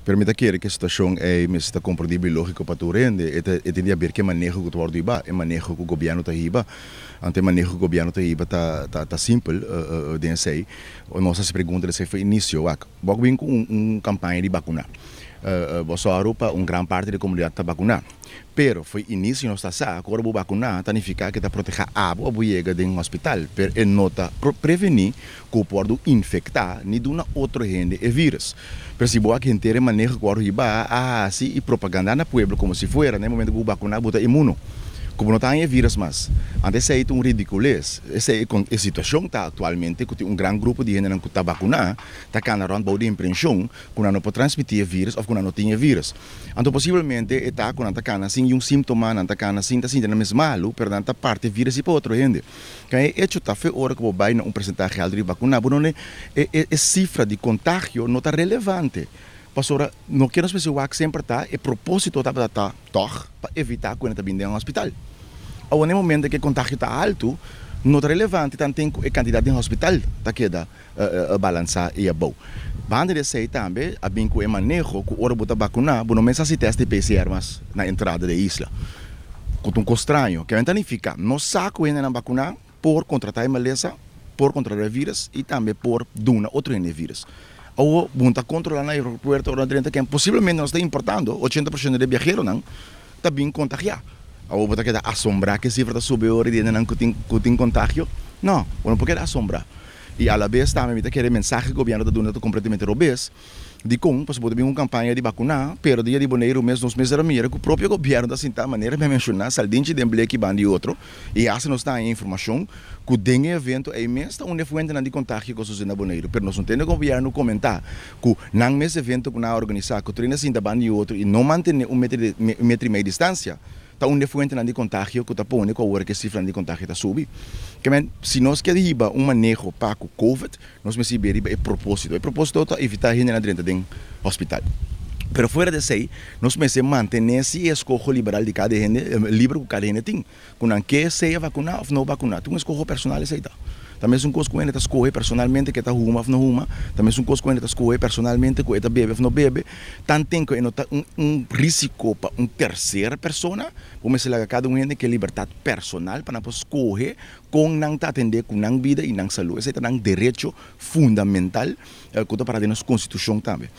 Pero mi ta kere ku e situashon ei mester ta komprendibel i lógiko pa tur hende. E ta e tin di haber ku e maneho ku ta wòrdu hibá, e maneho ku gobièrnu ta hiba. Anto e maneho ku gobièrnu ta hiba ta ta ta simpel den esei. Nos a hasi pregunta den esei for inisio. Wak, bo a bin ku un un kampaña di bakuná. Bo sòru pa un gran parti di e komunidat ta bakuná. Pero fo'i inicio nos ta sa cu ora bo vacuna ta nifica cu ta proteha abo abo yega den hospital, pero e no ta preveni cu bo por wordo infecta ni duna otro hende e virus. Pero si bo wak henter e maneho cu wordo hiba a haci y propaganda na pueblo como si fuera na e momento cu bo vacuna bo ta inmuno, cu bo no ta haña e virus mas. Anto esey ta un ridiculez. Esey e situacion ta actualmente cu tin un gran grupo di hendenan cu ta vacuna ta cana rond bou di imprencion cu nan no por transmiti e virus of cu nan no tin e virus. Anto posiblemente e ta cu nan ta cana sin yun simptoma, nan ta cana sin ta sinti nan mes malu, pero nan ta parti e virus di pa otro hende. Kan e hecho ta fe ora cu bo bay na un presentahe alto di vacuna, bo no ne e e cifra di contagio no ta relevante, pasobra no ke nos mester wak semper ta e proposito tabata ta tog pa evita cu nan ta bin den hospital. Awor na e momento cu e contagio ta alto, no ta relevante tanten cu e cantidad den hospital ta keda balansá i abou. Banda di esei tambe a bin ku e maneho ku ora bo ta bakuná bo no mester hasi tèst di PCR mas na entrada di e isla, ku ta un kos straño. Ke ta nifiká? Nos sa ku hendenan bakuná por kontratá e malesa, por kontrolá e vírus i tambe por duna otro hende e vírus. Awor bo no ta kontrolá na aeropuerto ora nan drenta ken posiblemente nos ta importando 80% di e biaheronan ta bin kontagiá. Awor bo ta keda asombrá ku e sifra ta subi ora di hendenan ku tin kontagio? No, bo no por keda asombrá. I alabes tambe mi ta kere mensahe ku gobièrnu ta duna ta kompletamente robes. Dikon? Pasobra bo ta bin un kampaña di bakuná, pero dia di Boneiru mes nos mester a mira ku propio gobièrnu ta sinta manera mi a menshoná saldinchi den bleki banda di otro i hasta nos ta haña informashon ku den e evento ei mes ta un di e fuentenan di kontagio ku a sosodé na Boneiru. Pero nos no tende gobièrnu komentá ku nan mes evento ku nan a organisá ku tur hende a sinta banda di otro i no mantené un metro i mei distansia. Ta un di e fuentenan di kontagio ku ta pone ku awor ku e sifranan di kontagio ta subi. Ke men, si nos ke hiba un maneho pa ku covid, nos mester hib'é riba e propósito. E propósito ta evitá hendenan drenta den hospital. Pero fuera di esei, nos mester mantené si e eskoho liberal di kada hende, liber ku kada hende tin, ku nan ke sea vakuná òf no vakuná. Ta un eskoho personal esei ta. Ta mesun kos ku hende ta skohe personalmente ku e ta huma òf no huma, ta mesun kos ku hende ta skohe personalmente ku e ta bebe òf no bebe. Tanten ku e no ta un un risiko pa un terser persona, bo mester laga kada un hende ku e libertat personal pa nan por skohe kon nan ta atendé ku nan bida i nan salú. Esei ta nan derecho fundamental ku ta para den nos konstitushon tambe.